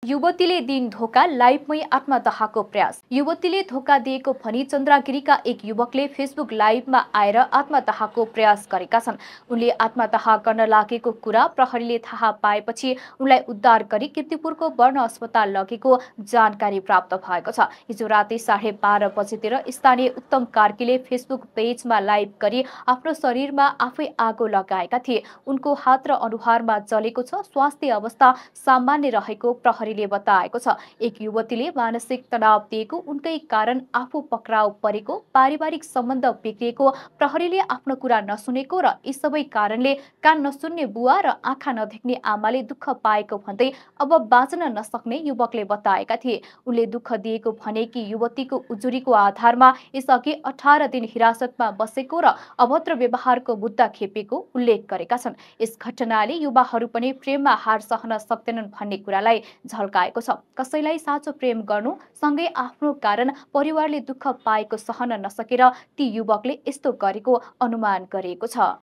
युवतीले दिन धोका, लाइभमै आत्मदाहको प्रयास। युवतीले धोका दिएको भनी चन्द्रगिरीका एक युवकले फेसबुक लाइभमा आएर आत्मदाहको प्रयास गरेका छन्। उनले आत्मदाह गर्न लागेको कुरा प्रहरीले थाहा पाएपछि उनलाई उद्धार गरी कीर्तिपुरको वर्ण अस्पताल लगेको जानकारी प्राप्त भएको छ। हिजो राति 12:30 बजेतिर स्थानीय उत्तम कार्कीले फेसबुक पेजमा लाइभ गरी आफ्नो शरीरमा आफै आगो लगाएका थिए। उनको हात र अनुहारमा जलेको छ। स्वास्थ्य अवस्था सामान्य रहेको प्रहरीले बताएको छ। एक युवतीले मानसिक तनाव दिएको, उनकै कारण आफू पक्राउ परेको, पारिवारिक सम्बन्ध बिग्रिएको, प्रहरीले आफ्नो कुरा नसुनेको र यी सबै कारणले कान नसुन्ने बुवा र आँखा नदेख्ने आमाले दुःख पाएको भन्दै अब बाँच्न नसक्ने युवकले बताएका थिए। उनले दुःख दिएको भने कि युवतीको उजुरीको आधारमा यसअघि 18 दिन हिरासतमा बसेको र अभद्र व्यवहारको मुद्दा खेपेको उल्लेख गरेका छन्। यस घटनाले युवाहरू पनि प्रेममा हार सहन सक्दैनन् भन्ने कुरालाई झल्काएको छ। कसैलाई साँचो प्रेम गर्नु सँगै आफ्नो कारण परिवारले दुःख पाएको सहन नसकेर ती युवकले यस्तो गरेको अनुमान गरिएको छ।